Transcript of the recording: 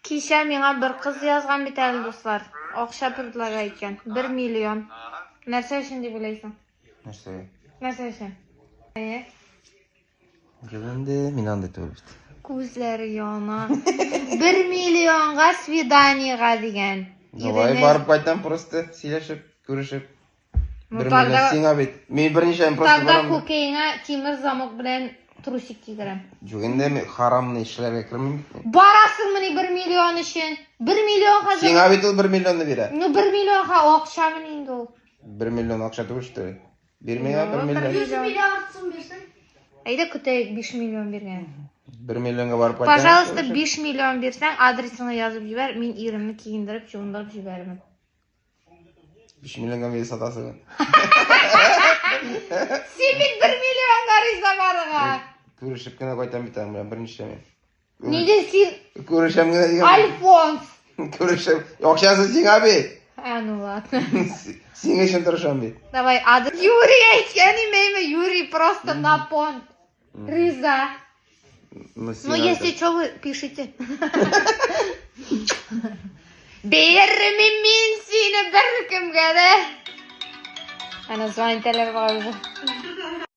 Кичә миңа бер кыз язган бит әле, дуслар. Акча предлагай икән. 1 миллион. Нәрсә өчен дип уйлыйсың? Нәрсә? Нәрсә өчен? Әйе. Юк инде, мин андый түгел бит. Күзләре яна. 1 миллионга свиданиега дигән. Давай Ирене- барып кайтам просто, сөйләшеп, күрешеп. Ну, Бер тогда- миллион сиңа бит. Мин берничә ай просто Тогда барам. күкәеңә тимер замок белән трусик кидерәм. Юк инде мин харамны эшләргә кермим бит. мин. Барасыңмыни 1 миллион өчен? 1 миллион хәзер. Сиңа бит ул 1 миллионны бирә. Ну 1 миллион ха акчамыни инде ул? 1 миллион акча түгел что ли? Бир миңа 1 Юк, миллион. 1 миллиард сум бирсен. Әйдә көтәйек 5 миллион биргән. 1 миллионга барып кайтам. Пожалуйста, 5 миллион бирсәң, адресыңны язып җибәр, мин иремне киендереп, чуындырып җибәрермен. 5 миллионга мине сатасың. Син бит 1 миллионга риза барырга. Күрешеп кенә кайтам бит аның белән, берничә мин. Нигә син Күрешәм генә дигән. Альфонс? Күрешәм. Акчасы сиңа бит. А, ну ладно. Синең өчен тырышам бит. Давай, адрес. Юрий әйткән имәйме? Юрий просто на понт. Риза. Ну, Ну, если что, вы пишите. Бирмим мин сине беркемгә дә. Ана звонить итәләр бугай уже.